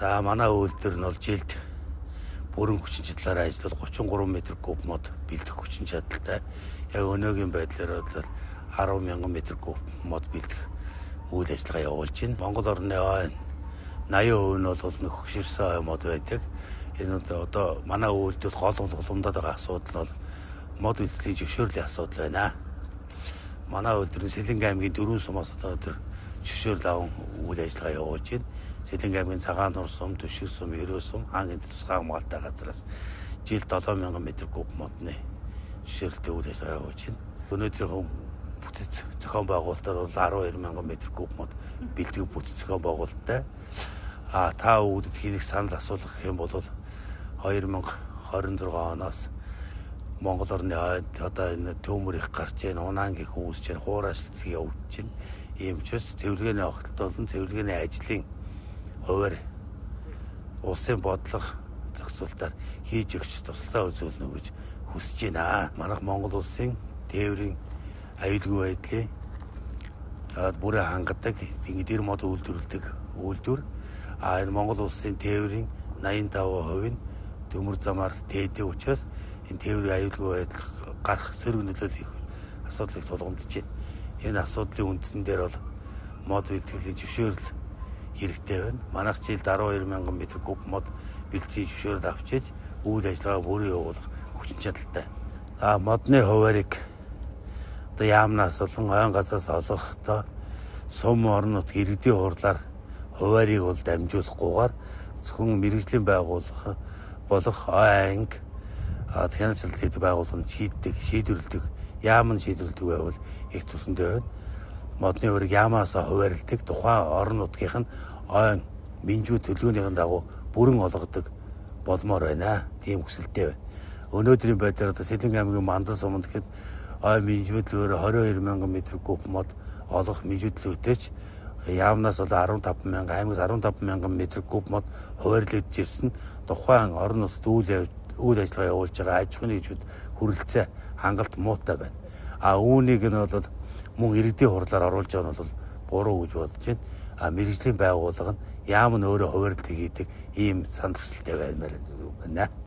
За манай үйлдвэр нь бол жилд бүрэн хүчин чадлаараа ажиллавал 33 м куб мод бэлдэх хүчин чадалтай. Яг өнөөгийн байдлаар бол 10,000 м куб мод бэлдэх үйл ажиллагаа явуулж байна. Монгол орны ой 80% нь бол нөхөшөрсөн ой мод байдаг. Энэ одоо манай үйлдвэр гол тулгамдаад байгаа асуудал нь бол мод бэлтгэлийн зөвшөөрлийн асуудал байна. Манай үйлдвэр нь Сэлэнгэ аймгийн 4 сумаас одоо өдөр зөвшөөрөл аван үйл ажиллагаа явуулж байна. Сэлэнгэ аймгийн Цагаан нуур сум, Түшиг сум, Ерөө сум, Хаан гэнт тусгай хамгаалалтай газраас жилд 7000 м куб модны зөвшөөрөлтэй үйл ажиллагаа явуулж байна. Өнөөдрийнхөө бүтэц зохион байгуулалтаар бол 12,000 м куб мод бэлтгэх бүтэц зохион байгуулалттай. А та үүдэд хийх санал асуулах гэх юм бол 2026 оноос Монгол орны ойд одоо энэ төмөр их гарч байна, унаан гих үүсэж байна, хуурайшлт явуулж байна. Ийм учраас цэвэрлэгээний огтлолт болон цэвэрлэгээний ажлын хуваар улсын бодлого зохицуулалтаар хийж өгч туслалцаа үзүүлнэ гэж хүсэж байна. Манайх Монгол улсын тээврийн аюулгүй байдлыг бүрэн хангадаг, ингээд 90 мод үйлдвэрлэдэг үйлдвэр. А энэ Монгол улсын тээврийн 85% нь төмөр замаар тээдэг учраас энэ тээврийн аюулгүй байдал гарах сөрөг нөлөөлөл их асуудлыг тулгамдж байна. Энэ асуудлын үндсэн дээр бол мод бэлтгэлийн зөвшөөрөл хэрэгтэй байна. Манайх жилд 12,000 м куб мод бэлтгэлийн зөвшөөрөл авч иж үйл ажиллагаа бүрэн явуулах хүчин чадалтай. За модны хуваарийг одоо яамнаас болон ойн газраас олох одоо сум орон нутгийн иргэдийн хурлаар хуваарийг бол дамжуулахгүйгээр зөвхөн мэргэжлийн байгууллага болох ой анги хяналт хийдэг байгууллага нь шийддэг, шийдвэрлэдэг, яам нь шийдвэрлэдэг байвал их төсөндөө байна. Модны хуваарийг яамаас хуваарилдаг, тухайн орон нутгийнх нь ойн менжүү төлөвлөгөөнийхэн дагуу бүрэн олгодог болмоор байна. Тийм хүсэлтэй байна. Өнөөдрийн байдлаар одоо Сэлэнгэ аймгийн Мандан суманд гэхэд ой менжмэдлөөр 22,000 м куб мод олгох менжүүдлөөтэй ч яамнаас бол 15,000, аймагаас 15,000 м куб мод хуваарлагдж ирсэн. Тухайн орон нутгад үйл ажиллагаа явуулж байгаа аж ахуйн нэгжүүд хүрэлцээ хангалт муутай байна. А үүнийг нь бол мөн иргэдийн хурлаар оруулж байгаа нь бол буруу гэж бодож байна. А мэргэжлийн байгууллага нь яам нь өөрөө хуваарлалт хийдэг ийм санал хүсэлтэй баймаар байна.